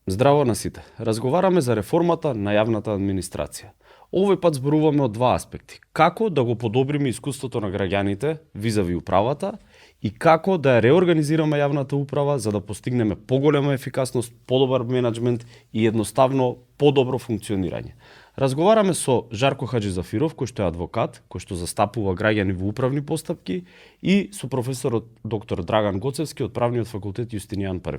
Здраво на сите. Разговараме за реформата на јавната администрација. Овој пат зборуваме од два аспекти. Како да го подобриме искуството на граѓаните визави управата и како да ја реорганизираме јавната управа за да постигнеме поголема ефикасност, подобар менаџмент и едноставно подобро функционирање. Разговараме со Жарко Хаџизафиров, кој што е адвокат, кој што застапува граѓани во управни постапки, и со професорот доктор Драган Гоцевски од Правниот факултет Јустинијан I.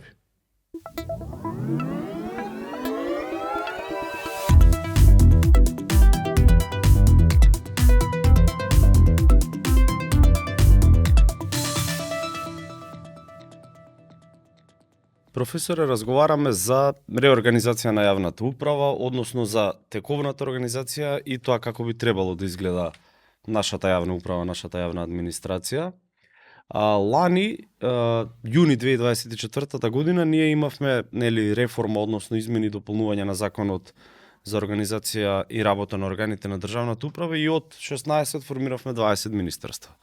Професоре, разговараме за реорганизација на јавната управа, односно за тековната организација и тоа како би требало да изгледа нашата јавна управа, нашата јавна администрација. Лани, јуни 2024 година, ние имавме реформа, односно измени и дополнување на законот за организација и работа на органите на државната управа и од 16 формиравме 20 министерства.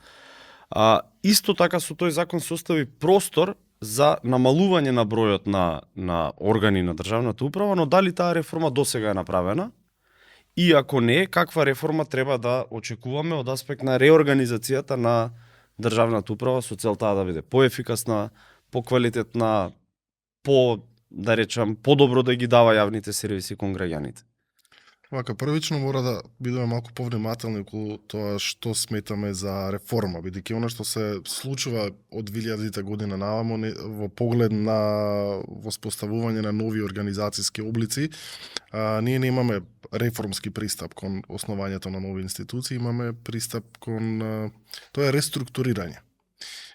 Исто така со тој закон се остави простор за намалување на бројот на органи на државната управа, но дали таа реформа досега е направена? И ако не, каква реформа треба да очекуваме од аспект на реорганизацијата на државната управа со цел таа да биде поефикасна, поквалитетна, да речам, подобро да ги дава јавните сервиси кон граѓаните? Вака, првично мора да бидеме малку повнимателни околу тоа што сметаме за реформа, бидејќи она што се случува од 2000 година навамо во поглед на воспоставување на нови организацијски облици, ние немаме реформски пристап кон основањето на нови институции, имаме пристап кон тоа е реструктурирање.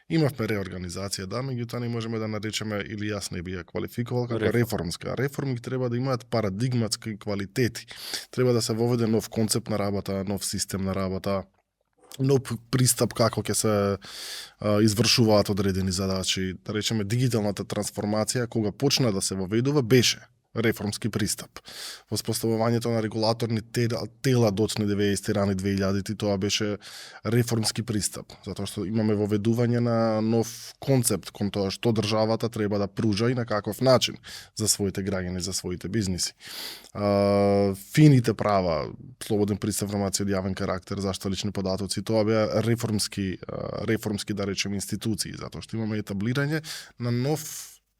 Имавме реорганизација, да, меѓутоа не можеме да наречеме, или јас не би ја квалификувал како реформска. Реформи треба да имаат парадигматски квалитети. Треба да се воведе нов концепт на работа, нов систем на работа, нов пристап како ќе се извршуваат одредени задачи. Да речеме, дигиталната трансформација, кога почна да се воведува, беше реформски пристап. Воспоставувањето на регулаторни тела доцни 90-ти, рани 2000-ти, тоа беше реформски пристап, затоа што имаме воведување на нов концепт кон тоа што државата треба да пружа и на каков начин за своите граѓани, за своите бизниси. Фините права, слободен пристап информација од јавен карактер, заштита лични податоци, тоа беа реформски да речем институции, затоа што имаме етаблирање на нов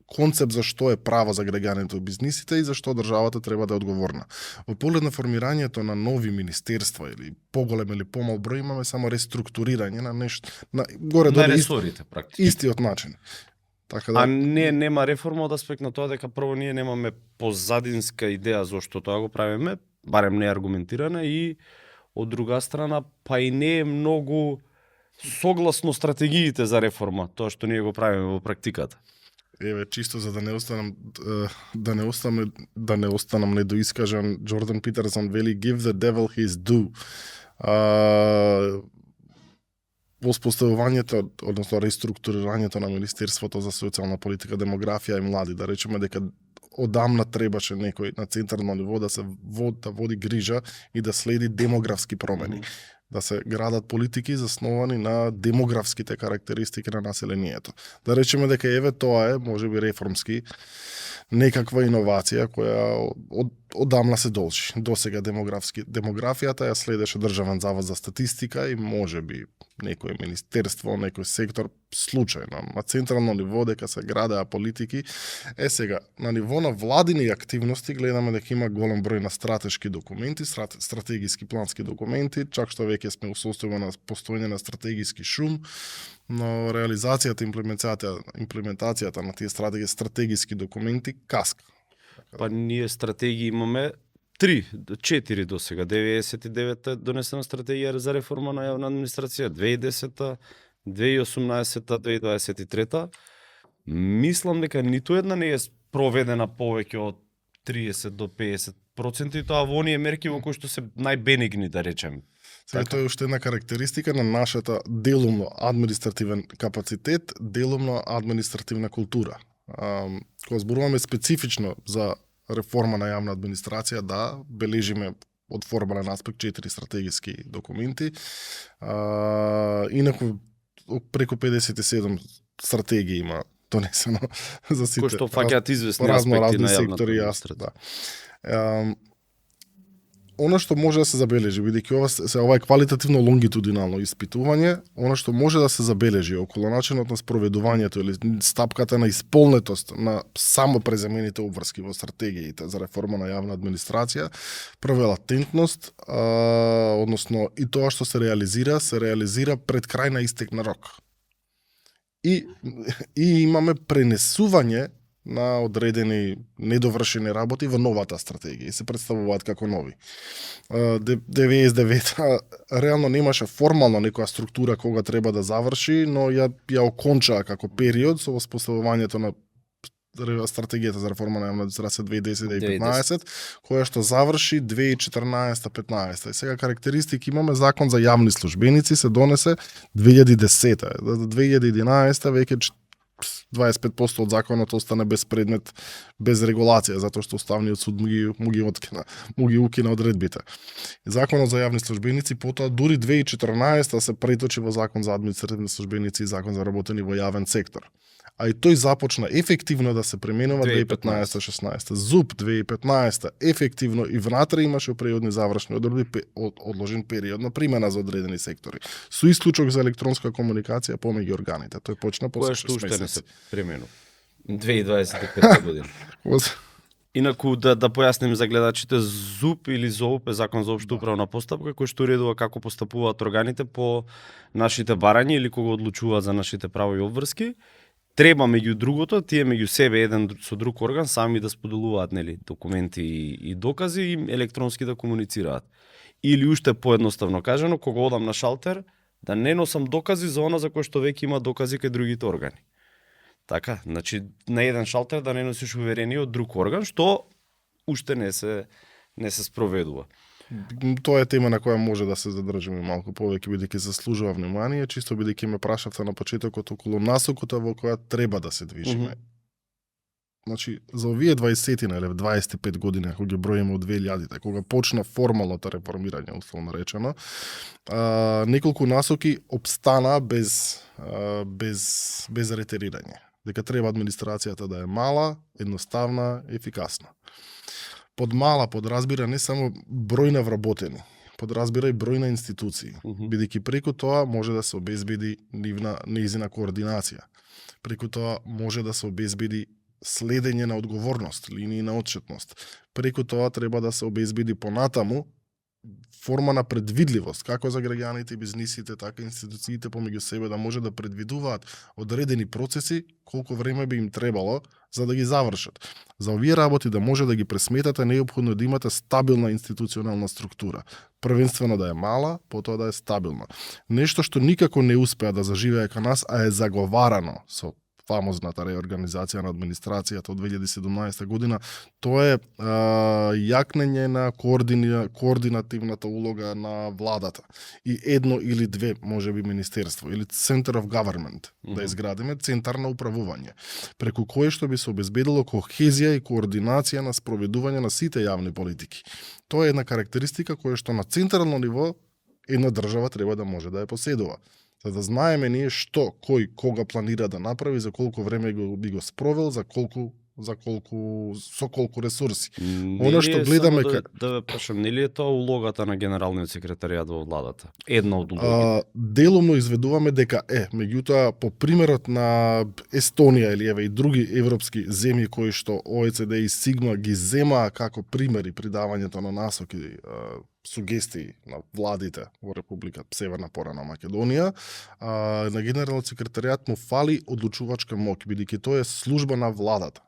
концепт за што е право за граѓаните и бизнисите и за што државата треба да е одговорна. Во поглед на формирањето на нови министерства или поголем или помал број, имаме само реструктурирање на нешто горе на ресорите практично. Истиот начин. Така да... нема реформа од аспект на тоа дека прво ние немаме позадинска идеја зошто тоа го правиме, барем не аргументирана, и од друга страна па и не е многу согласно стратегиите за реформа, тоа што ние го правиме во практиката. Еве, чисто за да не останам недоискажан, Джордан Питерсон вели give the devil his due. Воспоставувањето, односно реструктурирањето на Министерството за социјална политика, демографија и млади, да речеме дека одамна требаше некој на централно ниво да води грижа и да следи демографски промени. Да се градат политики засновани на демографските карактеристики на населението. Да речеме дека еве тоа е, можеби реформски, некаква иновација која одамна се должи. Досега демографијата ја следеше Државен завод за статистика и можеби некој министерство, некој сектор случајно. На централно ниво дека се градеа политики. Сега, на ниво на владини активности гледаме дека има голем број на стратешки документи, стратегиски плански документи, чак што веќе сме усостојба на постоење на стратегиски шум, но реализацијата, имплементацијата на тие стратегиски документи каска. Па ние стратегии имаме 4 до сега. 99-та донесена стратегија за реформа на јавна администрација, 2010-та, 2018-та, 2023-та. Мислам дека ниту една не е проведена повеќе од 30 до 50% и тоа во оние мерки во кои што се најбенигни, да речем. Сега тоа е уште една карактеристика на нашата делумно административен капацитет, делумно административна култура. Кога зборуваме специфично за реформа на јавна администрација, да, бележиме од формален аспект 4 стратегиски документи. Инаку преку 57 стратегии има донесено за сите. Кој што фаќаат известни разно аспекти разни на јавната сектори, администрација. да. Оно што може да се забележи, бидејќи ова е квалитативно лонгитудинално испитување, оно што може да се забележи околу начинот на спроведувањето или стапката на исполнетост на само преземените обврски во стратегиите за реформа на јавна администрација, прво е латентност, односно и тоа што се реализира пред крај на истек на рок. И имаме пренесување на одредени недовршени работи во новата стратегија и се представуваат како нови. 99 реално немаше формално некоја структура кога треба да заврши, но ја окончаа како период со воспоставувањето на стратегијата за реформа на јавна администрација 2010-2015, која што заврши 2014-15. И сега карактеристики имаме закон за јавни службеници се донесе 2010. 2011 веќе 25% од законот остане без предмет, без регулација, затоа што Уставниот суд му ги укина одредбите. Законот за јавни службеници потоа дури 2014 се преточи во закон за административни службеници и закон за работени во јавен сектор. А и тој започна ефективно да се применува 2015-16. ЗУП 2015 ефективно и внатре имаше преодни завршни одредби одложен период на примена за одредени сектори. Со исклучок за електронска комуникација помеѓу органите. Тој почна после 6 месеци. Кој што уште не се применува. 2025 година. Инаку да појасним за гледачите, ЗУП или ЗОУП е закон за општа управна постапка кој што уредува како постапуваат органите по нашите барања или кога одлучуваат за нашите права и обврски. Треба меѓу другото, тие меѓу себе еден со друг орган сами да споделуваат документи и докази и електронски да комуницираат. Или уште поедноставно кажано, кога одам на шалтер, да не носам докази за она за кое што веќе има докази кај другите органи. Така, значи на еден шалтер да не носиш уверение од друг орган, што уште не се спроведува. Тоа е тема на која може да се задржиме малку повеќе, бидејќи заслужува внимание, чисто бидејќи ме прашавте на почетокот околу насоката во која треба да се движиме. Значи, за овие 20-тина или 25 години, кога ги броиме од 2000-те, кога почна формалното реформирање, условно речено, неколку насоки обстана без ретерирање. Дека треба администрацијата да е мала, едноставна, ефикасна. Под мала подразбира не само број на вработени, подразбира и број на институции, бидејќи преку тоа може да се обезбеди нејзина координација. Преку тоа може да се обезбеди следење на одговорност, линии на отчетност. Преку тоа треба да се обезбеди понатаму форма на предвидливост, како за граѓаните и бизнисите, така и институциите помеѓу себе да може да предвидуваат одредени процеси, колку време би им требало за да ги завршат. За овие работи да може да ги пресметате, неопходно да имате стабилна институционална структура. Првенствено да е мала, потоа да е стабилна. Нешто што никако не успеа да заживее кај нас, а е заговарано со фамозната реорганизација на администрацијата од 2017 година, тоа е јакнење на координативната улога на владата. И едно или две, може би, министерство, или Center of Government, да изградиме центар на управување, преку кое што би се обезбедило кохезија и координација на спроведување на сите јавни политики. Тоа е една карактеристика која што на централно ниво една држава треба да може да ја поседува. За да знаеме ние што, кој, кога планира да направи, за колку време би го спровел, со колку ресурси. Оно што гледаме да ве прашам, нели е тоа улогата на генералниот секретаријат во владата? Една од улогите. Делумно изведуваме дека меѓутоа по примерот на Естонија или и други европски земји кои што ОЕЦД и Сигма ги земаа како примери при давањето на насоки, сугестии на владите во Република Северна порано Македонија, на генералниот секретаријат му фали одлучувачка моќ, бидејќи тоа е служба на владата.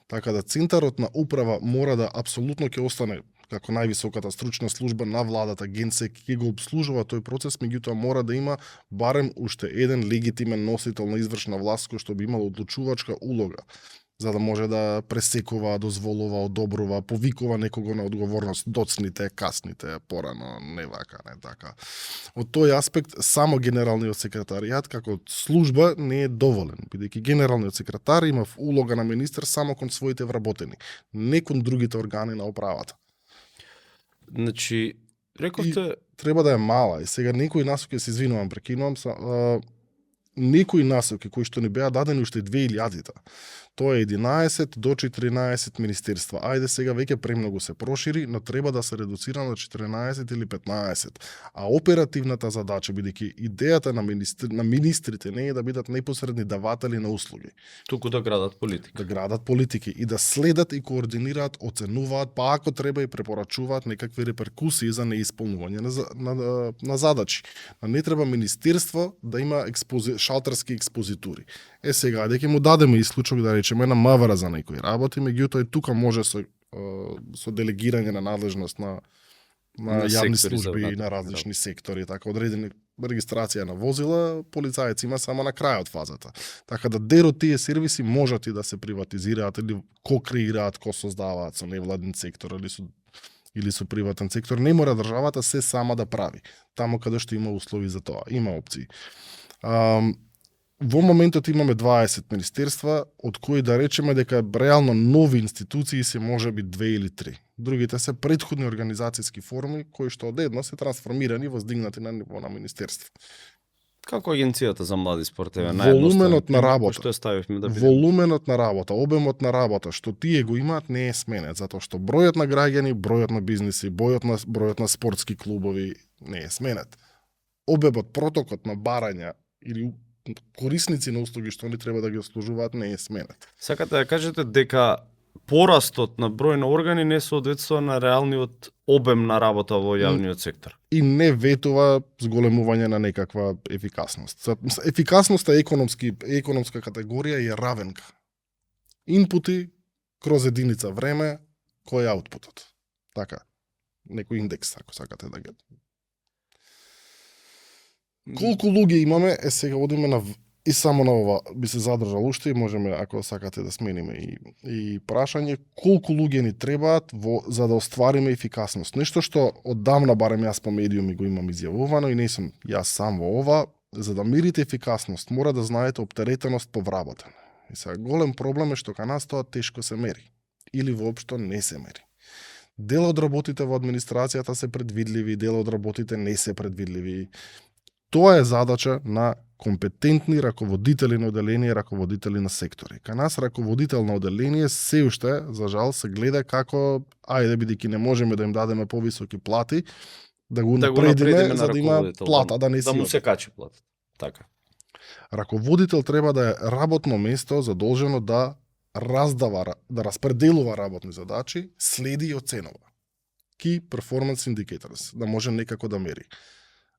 Така да центарот на управа мора да апсолутно ќе остане како највисоката стручна служба на владата, Генсек ќе го обслужува тој процес, меѓутоа мора да има барем уште еден легитимен носител на извршна власт кој што би имал одлучувачка улога, за да може да пресекува, дозволува, одобрува, повикува некого на одговорност, доцните, касните, порано, не вака, не така. Од тој аспект, само генералниот секретаријат како служба не е доволен, бидејќи генералниот секретар има улога на министер само кон своите вработени, не кон другите органи на управата. Значи, рековте... Треба да е мала. И сега некои насоки, се извинувам, прекинувам, некои насоки кои што ни беа дадени уште 2000-та. Тоа е 11 до 14 министерства. Ајде сега веќе премногу се прошири, но треба да се редуцира на 14 или 15. А оперативната задача, бидејќи идејата на министрите не е да бидат непосредни даватели на услуги, Туку да градат политика. да градат политики и да следат и координираат, оценуваат, па ако треба и препорачуваат некакви реперкусии за неисполнување на задачи. Не треба министерство да има шалтерски експозитури. Сега, дека му дадеме и случок да речеме на МВР за некои работи, меѓутоа и тука може со делегирање на надлежност на јавни сектори за служби и на различни сектори, така одредени регистрација на возила, полицајец има само на крајот фазата. Така да дел од тие сервиси можат и да се приватизираат или ко-креираат, ко-создаваат со невладен сектор или со приватен сектор. Не мора државата се сама да прави. Таму каде што има услови за тоа, има опции. Во моментот имаме 20 министерства, од кои да речеме дека реално нови институции се можеби 2 или 3. Другите се претходни организацијски форми кои што одедно се трансформирани и воздигнати на ниво на министерство. Како агенцијата за млади спортеве? Волуменот на работа, Што ставивме да видиме? волуменот на работа, обемот на работа што тие го имаат не е сменет, затоа што бројот на граѓани, бројот на бизниси, бројот на спортски клубови не е сменет. Обемот, протокот на барања или корисници на услуги што они треба да ги обслужуваат не е сменет. Сакате да кажете дека порастот на број на органи не соодветствува на реалниот обем на работа во јавниот сектор. И не ветува зголемување на некаква ефикасност. Ефикасноста економска категорија е равенка. Инпути кроз единица време, кој е аутпутот. Така, некој индекс, ако сакате да ги. Колку луѓе имаме, сега одиме на и само на ова би се задржал уште и можеме, ако сакате да смениме и прашање, колку луѓе ни требаат за да оствариме ефикасност. Нешто што оддавна, барем јас по медиуми го имам изјавувано и не сум јас сам во ова, за да мерите ефикасност, мора да знаете оптеретеност по вработен. И сега голем проблем е што кај нас тоа тешко се мери. Или воопшто не се мери. Дел од работите во администрацијата се предвидливи, дел од работите не се предвидливи. Тоа е задача на компетентни раководители на оделение, раководители на сектори. Кај нас раководител на оделение се уште, за жал, се гледа како, ајде бидејќи не можеме да им дадеме повисоки плати, да го напредиме за да има плата, да не си. Да му се качи плата. Така. Раководител треба да е работно место задолжено да раздава, да распределува работни задачи, следи и оценува. Key Performance Indicators, да може некако да мери.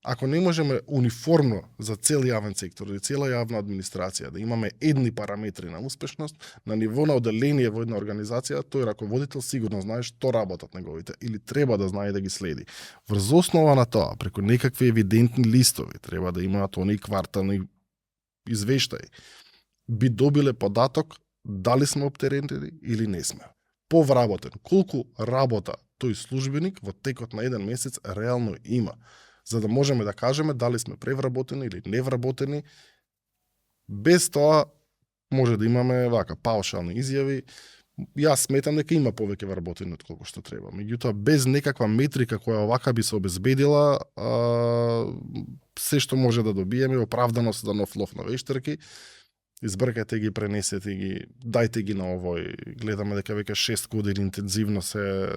Ако не можеме униформно за цел јавен сектор или цела јавна администрација да имаме едни параметри на успешност, на ниво на оделение во една организација, тој раководител сигурно знае што работат неговите или треба да знае да ги следи. Врз основа на тоа, преку некакви евидентни листови, треба да имаат они квартални извештаи, би добиле податок дали сме оптеретени или не сме. Повработен, колку работа тој службеник во текот на еден месец реално има, за да можеме да кажеме дали сме превработени или невработени. Без тоа може да имаме вака паушални изјави. Јас сметам дека има повеќе вработени од колку што треба. Меѓутоа без некаква метрика која овака би се обезбедила, се што може да добиеме оправданост за нов лов на вештерки. Избркате ги, пренесете ги, дајте ги на овој. Гледаме дека веќе 6 години интензивно се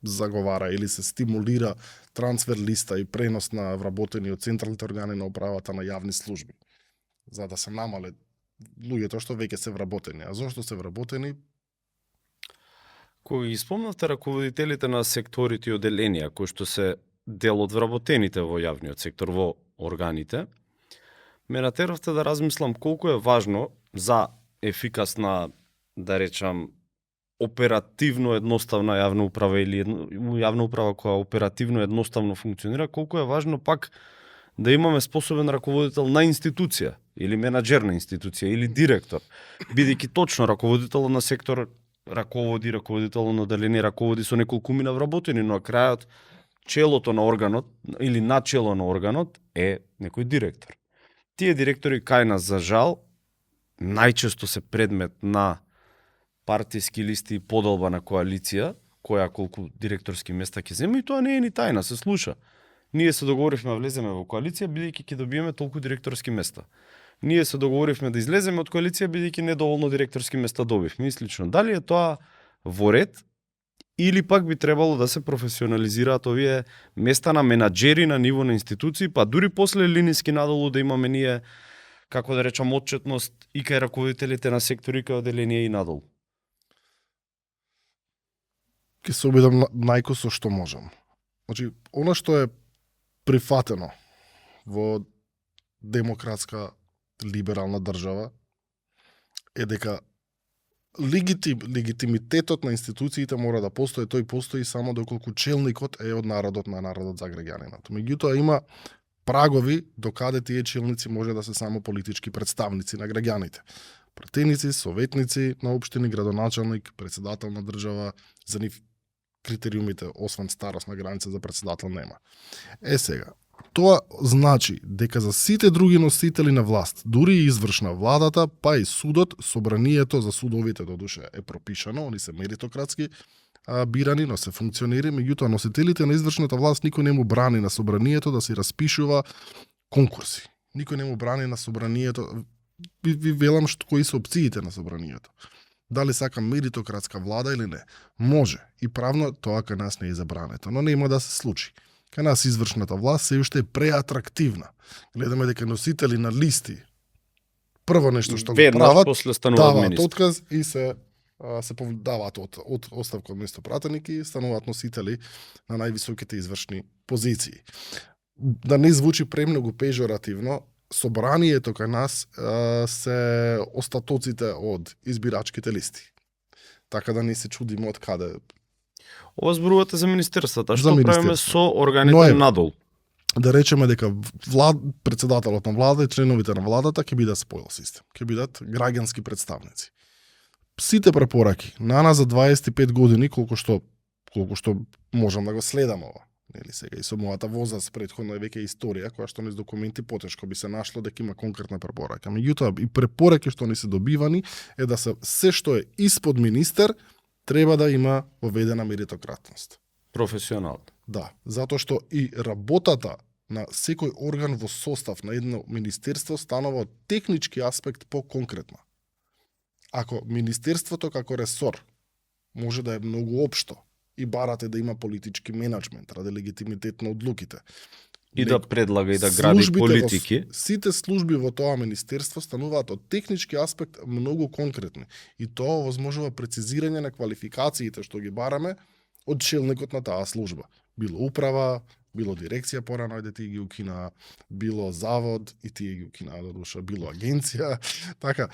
заговара или се стимулира трансфер листа и пренос на вработени од централните органи на управата на јавни служби, за да се намале луѓето што веќе се вработени. А зошто се вработени? Кога ги спомнавте раководителите на секторите и оделенија, кои што се дел од вработените во јавниот сектор, во органите, ме натеравте да размислам колку е важно за ефикасна, да речам, оперативно едноставна јавна управа или јавна управа која оперативно едноставно функционира, колку е важно пак да имаме способен раководител на институција или менаџер на институција или директор, бидејќи точно раководителот на сектор раководителот на оделение раководи со неколкумина вработени, но на крајот челото на органот или начело на органот е некој директор. Тие директори кај нас, за жал, најчесто се предмет на партиски листи и поделба на коалиција, која колку директорски места ќе зема, и тоа не е ни тајна, се слуша. Ние се договоривме да влеземе во коалиција, бидејќи ќе добиеме толку директорски места. ние се договоривме да излеземе од коалиција бидејќи недоволно директорски места добивме и слично. Дали е тоа во ред или пак би требало да се професионализираат овие места на менаџери на ниво на институции, па дури после линиски надолу да имаме ние, како да речам, отчетност и кај раководителите на сектори, кај оделение и надолу? Ќе се обидам најкосо што можам. Значи, она што е прифатено во демократска либерална држава е дека легитимитетот на институциите мора да постои, тој постои само доколку челникот е од народот, на народот за граѓанината. Меѓутоа има прагови до каде тие челници може да се само политички представници на граѓаните. Пратеници, советници на општини, градоначалник, председател на држава, за нив критериумите, освен старосна граница за председател нема. Сега, тоа значи дека за сите други носители на власт, дури и извршна владата, па и судот, собранието за судовите додуше е пропишано, они се меритократски бирани, но се функционери, меѓутоа носителите на извршната власт никој не му брани на собранието да се распишува конкурси. Никој не му брани на собранието. Ви велам кои се опциите на собранието. Дали сака меритократска влада или не. Може. И правно тоа кај нас не е забрането, но нема да се случи. Кај нас извршната власт се уште е преатрактивна. Гледаме дека носители на листи прво нешто што го прават, после стануваат даваат министри. отказ и се даваат од оставка од место пратеник и стануваат носители на највисоките извршни позиции. Да не звучи премногу пежоративно, собранието кај нас се остатоците од избирачките листи. Така да не се чудиме од каде. Ова зборувате за министерствата, За што правиме министерства. со органите Но е, надолу? Да речеме дека председателот на влада и членовите на владата ќе бидат споил систем, ќе бидат граѓански представници. Сите препораки на нас за 25 години, колку што можам да го следам ова. Нели сега и со мојата возраст претходно е веќе историја која што низ документи потешко би се нашло дека има конкретна препорака. Меѓутоа и препораки што ни се добивани е да се што е испод министер треба да има воведена меритократност. Професионално. Да, затоа што и работата на секој орган во состав на едно министерство станува од технички аспект по-конкретна. Ако министерството како ресор може да е многу општо и барате да има политички менеджмент, ради легитимитет на одлуките, И да предлага и да гради службите политики. Сите служби во тоа министерство стануваат од технички аспект многу конкретни. И тоа овозможува прецизирање на квалификациите што ги бараме од челникот на таа служба. Било управа, било дирекција порано да тие ги укина, било завод и тие ги укина до душа, било агенција, така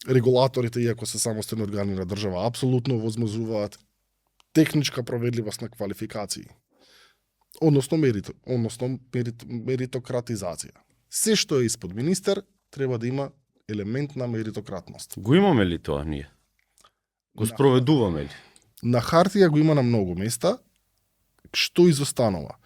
регулаторите, иако се самостојни органи на држава, апсолутно овозможуваат техничка проведливост на квалификации. Односно меритократизација. Се што е испод министер треба да има елемент на меритократност. Го имаме ли тоа ние? Го спроведуваме ли? На хартија го има на многу места, што изостанува.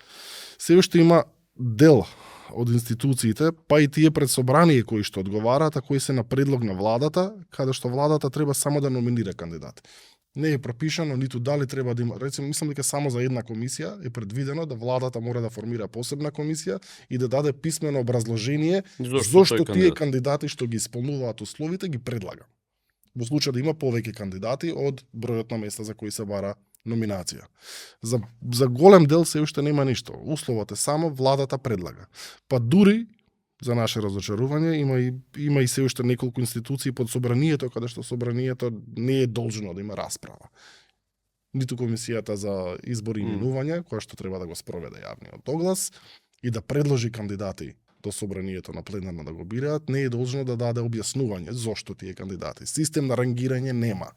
Се уште има дел од институциите, па и тие пред собрание кои што одговараат, а кои се на предлог на владата, каде што владата треба само да номинира кандидат. Не е пропишано ниту дали треба да има, рецимо, мислам дека само за една комисија е предвидено да владата мора да формира посебна комисија и да даде писмено образложение зошто тие кандидати што ги исполнуваат условите ги предлага. Во случај да има повеќе кандидати од бројот на места за кои се бара номинација. За голем дел се уште нема ништо. Условот е само владата предлага. Па дури за наше разочарување има и се уште неколку институции под собранието каде што собранието не е должно да има расправа. Ниту комисијата за избори и минување, која што треба да го спроведе јавниот оглас и да предложи кандидати до собранието на пленарно да го бираат, не е должно да даде објаснување зошто тие кандидати. Систем на рангирање нема.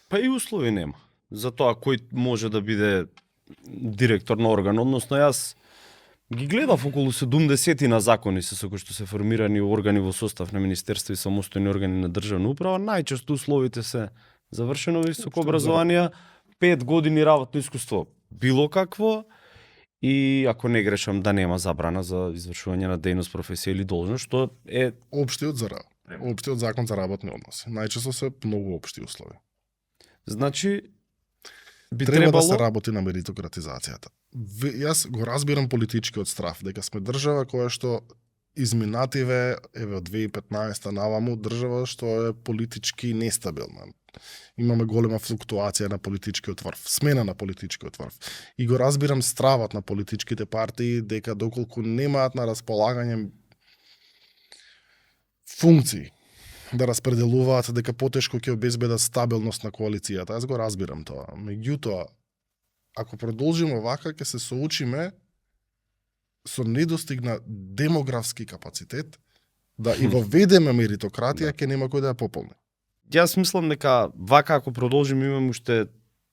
Па и услови нема. За тоа кој може да биде директор на орган, односно јас ги гледав околу 70 на закони со кои што се формирани органи во состав на министерства и самостојни органи на државна управа, најчесто условите се завршено високо образование, 5 години работно искуство, било какво, и ако не грешам да нема забрана за извршување на дејност, професија или должност, што е општиот закон за работни односи. Најчесто се многу општи услови. Значи би треба требало да се работи на меритократизацијата. Јас го разбирам политичкиот страв дека сме држава која што изминативе, еве од 2015 наваму, држава што е политички нестабилна. Имаме голема флуктуација на политичкиот врв, смена на политичкиот врв. И го разбирам стравот на политичките партии дека доколку немаат на располагање функции да распределуваат, дека потешко ќе обезбедат стабилност на коалицијата. Јас го разбирам тоа. Меѓутоа, ако продолжиме вака, ќе се соочиме со недостиг на демографски капацитет да и воведеме меритократија, ќе нема кој да ја пополни. Јас мислам дека вака ако продолжиме имаме уште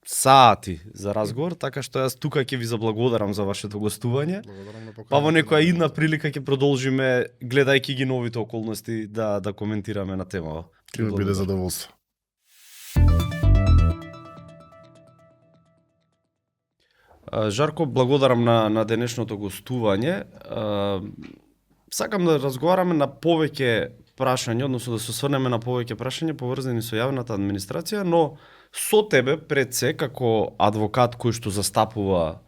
сати за разговор, така што јас тука ќе ви заблагодарам за вашето гостување. Па во некоја идна прилика ќе продолжиме гледајќи ги новите околности да коментираме на темава. Ќе ми биде задоволство. Жарко, благодарам на денешното гостување. Сакам да разговараме на повеќе прашања, односно да се осврнеме на повеќе прашања поврзани со јавната администрација, но со тебе пред се како адвокат кој што застапува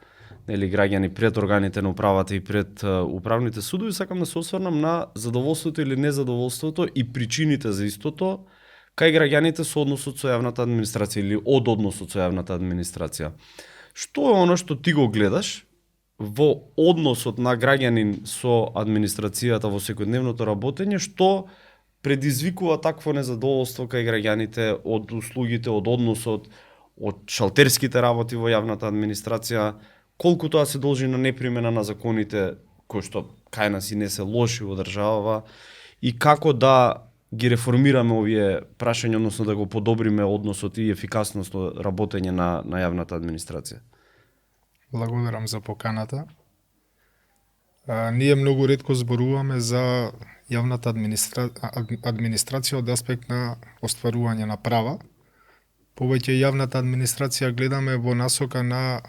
граѓани пред органите на управата и пред управните судови, сакам да се осврнам на задоволството или незадоволството и причините за истото кај граѓаните со односот со јавната администрација или од односот со јавната администрација. Што е оно што ти го гледаш во односот на граѓанин со администрацијата во секојдневното работење, што предизвикува такво незадоволство кај граѓаните од услугите, од односот, од шалтерските работи во јавната администрација, колку тоа се должи на непримена на законите кои што кај нас и не се лоши во државава, и како да ги реформираме овие прашања, односно да го подобриме односот и ефикасноста работење на јавната администрација. Благодарам за поканата. Ние многу ретко зборуваме за јавната администрација од аспект на остварување на права. Повеќе јавната администрација гледаме во насока на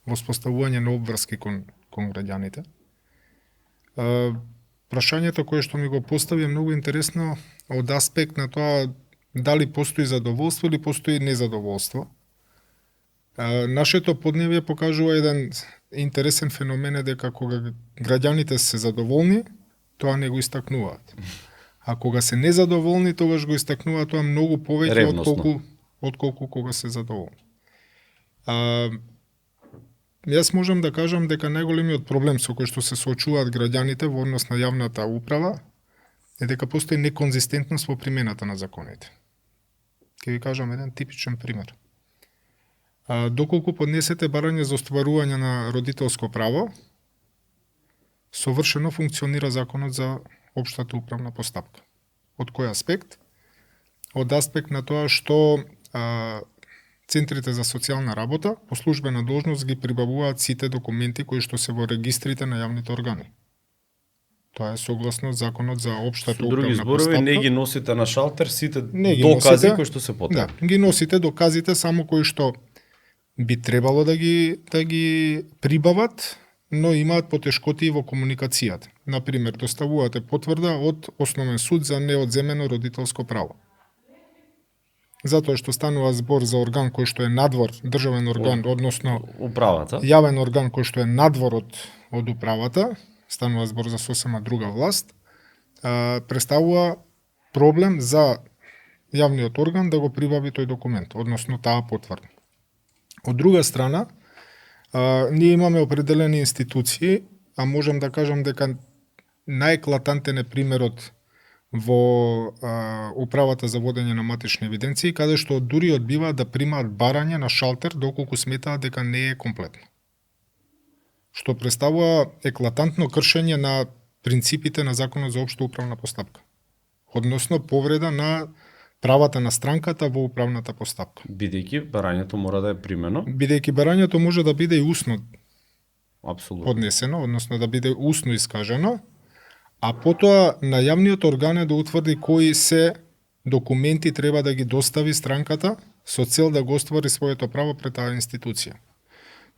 воспоставување на обврски кон граѓаните. Прашањето кое што ми го постави е многу интересно од аспект на тоа дали постои задоволство или постои незадоволство. Нашето подневје покажува еден интересен феномен, е дека кога граѓаните се задоволни, тоа не го истакнуваат. А кога се незадоволни, тогаш го истакнуваат тоа многу повеќе отколку кога се задоволни. Јас можам да кажам дека најголемиот проблем со кој што се соочуваат граѓаните во однос на јавната управа е дека постои неконзистентност во примената на законите. Ќе ви кажам еден типичен пример. Доколку поднесете барање за остварување на родителско право, совршено функционира законот за општата управна постапка. Од кој аспект? Од аспект на тоа што центрите за социјална работа по службена должност ги прибавуваат сите документи кои што се во регистрите на јавните органи. Тоа е согласно законот за општата управна постапка. Со други зборови, не ги носите на шалтер сите докази кои што се потребни. Да, ги носите доказите само кои што би требало да ги прибават, но имаат потешкоти во комуникацијата. Например, доставувате потврда од Основен суд за неодземено родителско право. Затоа што станува збор за орган кој што е надвор, државен орган, односно управата, јавен орган кој што е надвор од управата, станува збор за сосема друга власт, представува проблем за јавниот орган да го прибави тој документ, односно таа потврда. Од друга страна, ние имаме определени институции, а можам да кажам дека најеклатантен е примерот во управата за водење на матични евиденции, каде што дури одбиваат да примаат барање на шалтер доколку сметаат дека не е комплетно. Што представува еклатантно кршење на принципите на Законот за општа управна постапка. Односно повреда на правата на странката во управната постапка. Бидејќи барањето мора да е примено. Бидејќи барањето може да биде и усно поднесено, односно да биде усно искажено, а потоа на јавниот орган е да утврди кои се документи треба да ги достави странката со цел да го оствари своето право пред таа институција.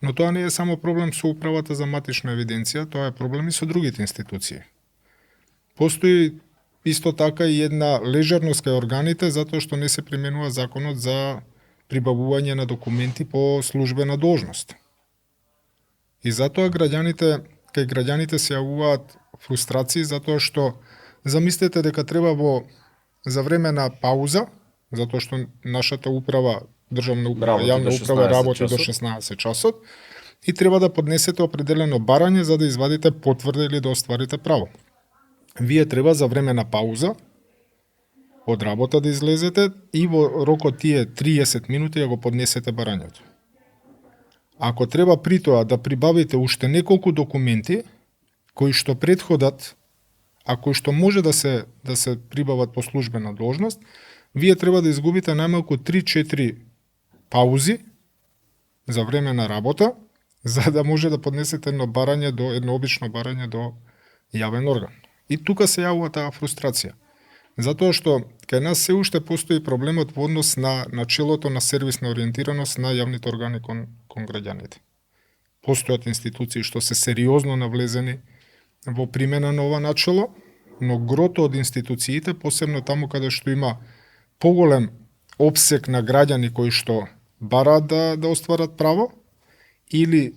Но тоа не е само проблем со управата за матична евиденција, тоа е проблем и со другите институции. Постои исто така и една лежерност кај органите затоа што не се применува законот за прибавување на документи по службена должност. И затоа граѓаните кај граѓаните се јавуваат фрустрации затоа што замислете дека треба за време на пауза, затоа што нашата управа, државна управа, Работи јавна до управа 16 работи до часот. 16 часот и треба да поднесете определено барање за да извадите потврда или да остварите право. Вие треба за време на пауза од работа да излезете и во рок од тие 30 минути да го поднесете барањето. Ако треба при тоа да прибавите уште неколку документи кои што претходат, а кои што може да се прибават по службена должност, вие треба да изгубите најмалку 3-4 паузи за време на работа, за да може да поднесете едно обично барање до јавен орган. И тука се јавува таа фрустрација. Затоа што кај нас се уште постои проблемот во однос на начелото на сервисна ориентираност на јавните органи кон граѓаните. Постојат институции што се сериозно навлезени во примена на ова начело, но грото од институциите, посебно таму каде што има поголем опсек на граѓани кои што бараат да остварат право или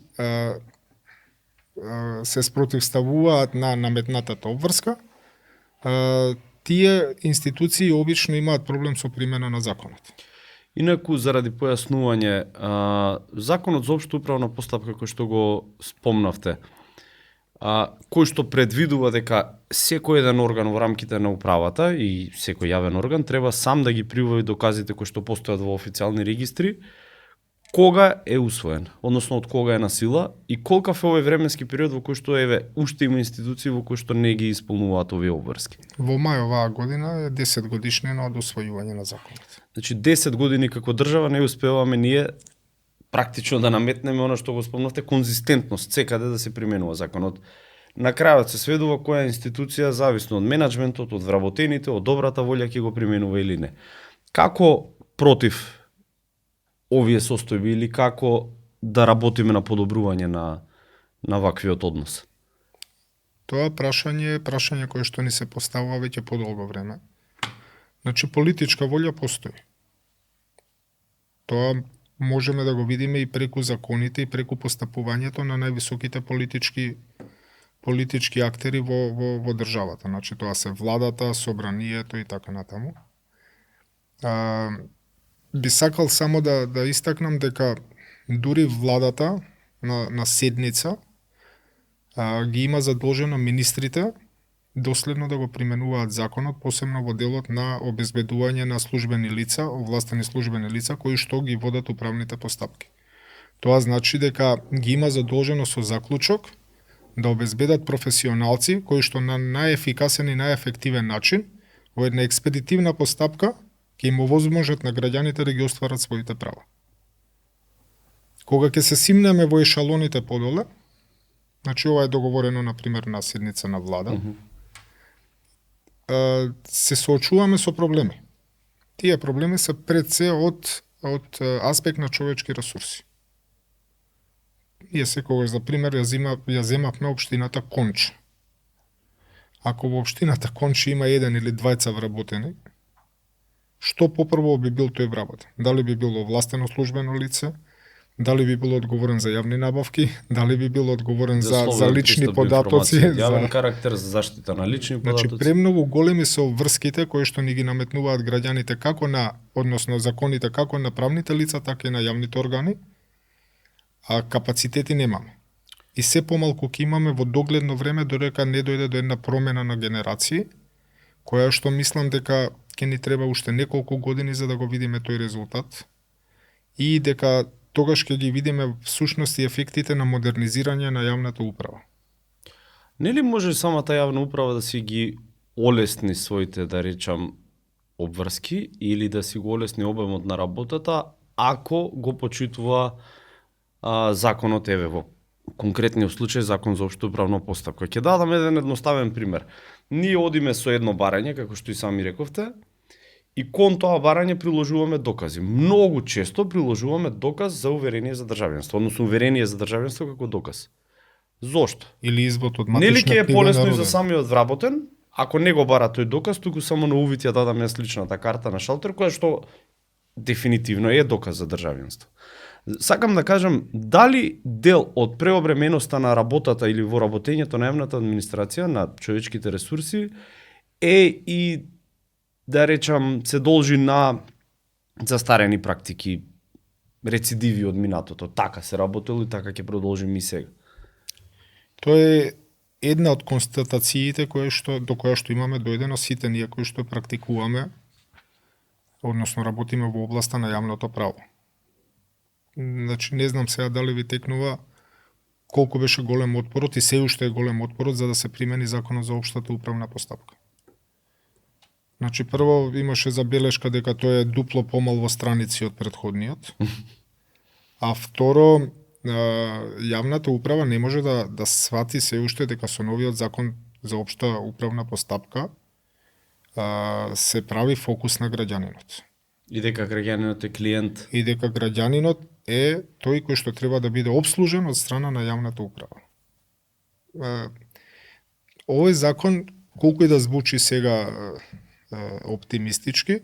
се спротивставуваат на наметнатата обврска, тие институции обично имаат проблем со примена на законот. Инаку, заради појаснување, законот за општа управна постапка кој што го спомнавте, кој што предвидува дека секој еден орган во рамките на управата и секој јавен орган треба сам да ги прибави доказите кои што постојат во официјални регистри, кога е усвоен, односно од кога е на сила и колкав е овој временски период во кој што уште има институции во кои што не ги исполнуваат овие обврски. Во мај оваа година е 10 годишнина од усвојување на законот. Значи 10 години како држава не успеваме ние практично да наметнеме она што го спомнавте, конзистентност секаде да се применува законот. На крајот се сведува која институција зависно од менаџментот, од вработените, од добрата волја ќе го применува или не. Како против овие состојби или како да работиме на подобрување на ваквиот однос? Тоа прашање е прашање кое што ни се поставува веќе подолго време. Значи политичка волја постои. Тоа можеме да го видиме и преку законите и преку постапувањето на највисоките политички актери во државата. Значи тоа се владата, собранието и така натаму. Би сакал само да истакнам дека дури владата на седница ги има задолжено министрите доследно да го применуваат законот, посебно во делот на обезбедување на службени лица, овластени службени лица кои што ги водат управните постапки. Тоа значи дека ги има задолжено со заклучок да обезбедат професионалци кои што на најефикасен и најефективен начин во една експедитивна постапка ќе им овозможат на граѓаните да ги остварат своите права. Кога ќе се симнеме во ешалоните подоле, значи ова е договорено например на седница на влада, се соочуваме со проблеми. Тие проблеми се пред се од аспект на човечки ресурси. Ние секогаш за пример ја земавме општината Конча. Ако во општината Конча има еден или двајца вработени, што попрво би бил тој вработен? Дали би било овластено службено лице, дали би бил одговорен за јавни набавки, дали би бил одговорен за лични податоци, јавен карактер, за заштита на лични податоци. Значи премногу големи се обврските кои што ни ги наметнуваат граѓаните односно законите како на правните лица, така и на јавните органи, а капацитети немаме. И се помалку ќе имаме во догледно време додека не дојде до една промена на генерации, која што мислам дека ќе ни треба уште неколку години за да го видиме тој резултат и дека тогаш ќе ги видиме всушност и ефектите на модернизирање на јавната управа. Нели може самата јавна управа да си ги олесни своите, да речам, обврски или да си го олесни обемот на работата, ако го почитува законот во конкретниот случај закон за општа управна постапка. Ќе дадам еден едноставен пример. Ние одиме со едно барање, како што и сами рековте, и кон тоа барање приложуваме докази. Многу често приложуваме доказ за уверение за државенство, односно уверение за државенство како доказ. Зошто? Или извод од матична Нели ќе е полесно и народен? за самиот вработен, ако не го бара тој доказ, туку само на увид ја дадам јас личната карта на шалтер, која што дефинитивно е доказ за државенство. Сакам да кажам, дали дел од преобременоста на работата или во работењето на јавната администрација, на човечките ресурси, е и, да речам, се должи на застарени практики, рецидиви од минатото. Така се работело и така ќе продолжиме и сега. Тоа е една од констатациите до која што имаме дојдено сите ние кои што практикуваме, односно работиме во областа на јавното право. Значи, не знам сега дали ви текнува колку беше голем отпорот и се уште е голем отпорот за да се примени законот за општата управна постапка. Значи, прво имаше забелешка дека тој е дупло помал во страници од претходниот, а второ, јавната управа не може да свати се уште дека со новиот закон за општа управна постапка се прави фокус на граѓанинот. И дека граѓанинот е клиент. И дека граѓанинот е тој кој што треба да биде обслужен од страна на јавната управа. Овој закон, колку и да звучи сега оптимистички,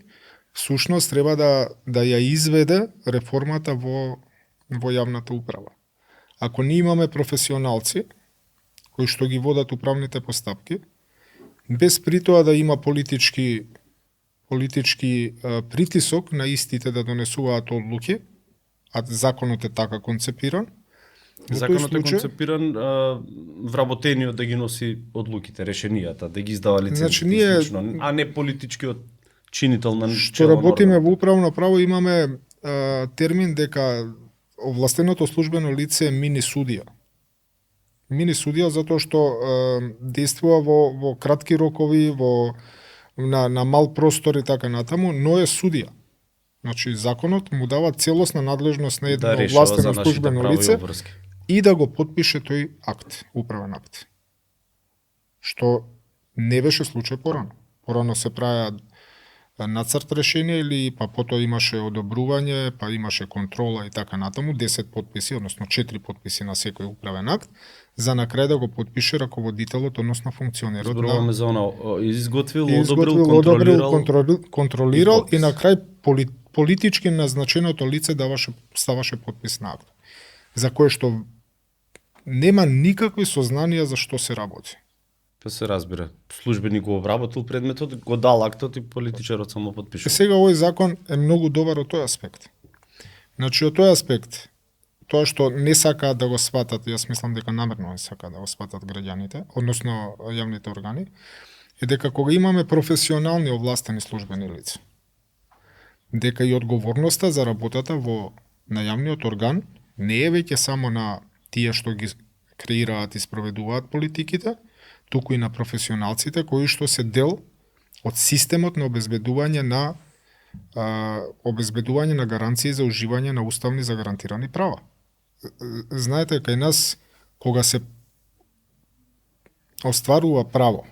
всушност треба да ја изведе реформата во јавната управа. Ако ние имаме професионалци кои што ги водат управните постапки, без при тоа да има политички притисок на истите да донесуваат одлуки, а законот е така концепиран. Законот е концепиран вработениот да ги носи одлуките, решенијата, да ги издава лицензите, Значи, а не политичкиот чинител на што работиме во управно право имаме термин дека овластеното службено лице е мини судија. Мини судија затоа што действува во кратки рокови, на мал простор и така натаму, но е судија. Значи, законот му дава целосна надлежност на едно овластено службено лице и да го потпише тој акт, управен акт. Што не беше случај порано. Порано се правеа нацрт решение или па потоа имаше одобрување, па имаше контрола и така натаму, 10 потписи, односно 4 потписи на секој управен акт, за на крај да го потпише раководителот, односно функционерот. Зборуваме за она, изготвил, контролирал и на крај политички назначеното лице ставаше потпис на акт, за кое што нема никакви сознанија за што се работи. Па се разбира. Службеник го обработил предметот, го дал актот и политичарот само потпишува. Сега овој закон е многу добар од тој аспект. Значи, од тој аспект, тоа што не сакаат да го сватат, јас мислам дека намерно не сакаат да го сватат граѓаните, односно јавните органи, е дека кога имаме професионални овластени службени лица, дека и одговорноста за работата на јавниот орган не е веќе само на тие што ги креираат и спроведуваат политиките, туку и на професионалците кои што се дел од системот на обезбедување на гаранции за уживање на уставни загарантирани права. Знаете, кај нас кога се остварува право,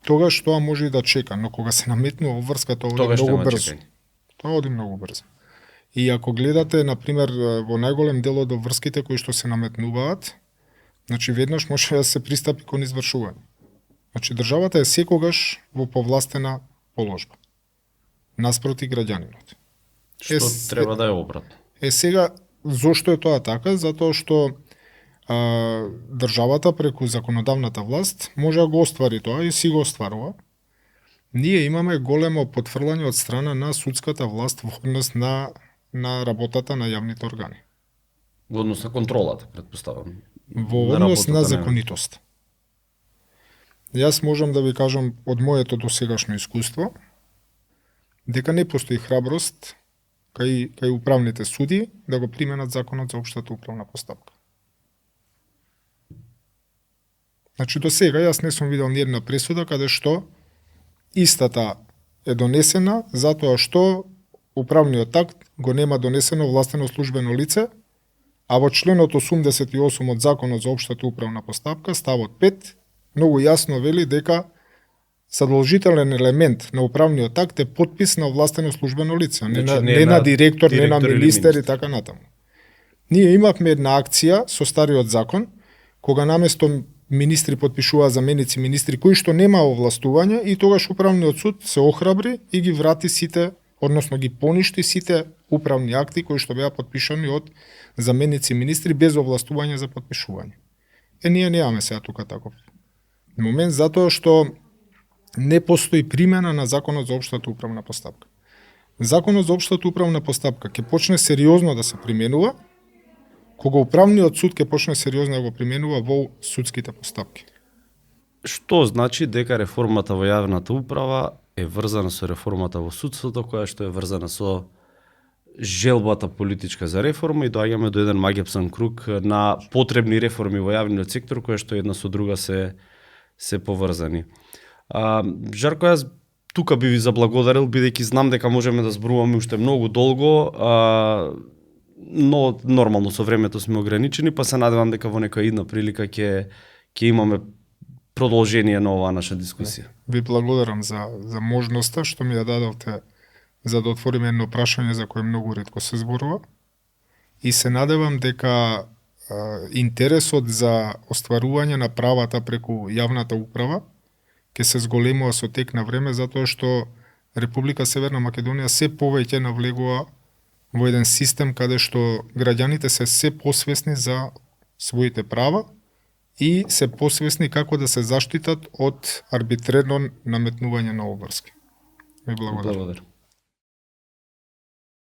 тогаш тоа може и да чека, но кога се наметнува обврска, тоа оди многу брзо. Тоа оди многу брзо. И ако гледате, например, во најголем дел од обврските кои што се наметнуваат, значи веднаш може да се пристапи кон извршување. Значи државата е секогаш во повластена положба наспроти граѓанинот. Што треба да е обратно. Сега, зошто е тоа така? Затоа што државата преку законодавната власт може да го оствари тоа и си го остварува. Ние имаме големо потфрлање од страна на судската власт во однос на работата на јавните органи. Во однос на контролата, претпоставам. Во однос на законитост. Јас можам да ви кажам од моето досегашно искуство дека не постои храброст кај управните суди да го применат законот за општата управна постапка. Значи до сега јас не сум видел ни една пресуда каде што истата е донесена затоа што управниот акт го нема донесено властено службено лице, а во членот 88 од Законот за општата управна постапка, ставот 5, многу јасно вели дека задолжителен елемент на управниот акт е потпис на овластено службено лице, не на директор, не на министер и така натаму. Ние имавме една акција со стариот закон, кога наместо министри потпишуваа заменици министри кои што нема овластување и тогаш управниот суд се охрабри и ги врати сите односно ги поништи сите управни акти кои што беа подпишани од заменици министри без овластување за подпишување. Ние немаме сега тука таков момент, затоа што не постои примена на Законот за општата управна постапка. Законот за општата управна постапка ќе почне сериозно да се применува кога управниот суд ќе почне сериозно да го применува во судските постапки. Што значи дека реформата во јавната управа е врзана со реформата во судството, која што е врзана со желбата политичка за реформа, и доаѓаме до еден магепсан круг на потребни реформи во јавниот сектор, кои што една со друга се поврзани. Жарко, јас тука би ви заблагодарил, бидејќи знам дека можеме да зборуваме уште многу долго, но нормално со времето сме ограничени, па се надевам дека во некоја идна прилика ќе имаме продолжение на оваа наша дискусија. Ви благодарам за можноста што ми ја дадовте за да отвориме едно прашање за кое многу ретко се зборува, и се надевам дека интересот за остварување на правата преку јавната управа ќе се зголемува со тек на време, затоа што Република Северна Македонија се повеќе навлегува во еден систем каде што граѓаните се посвесни за своите права и се посвесни како да се заштитат од арбитрерно наметнување на обврски. Ви благодарам.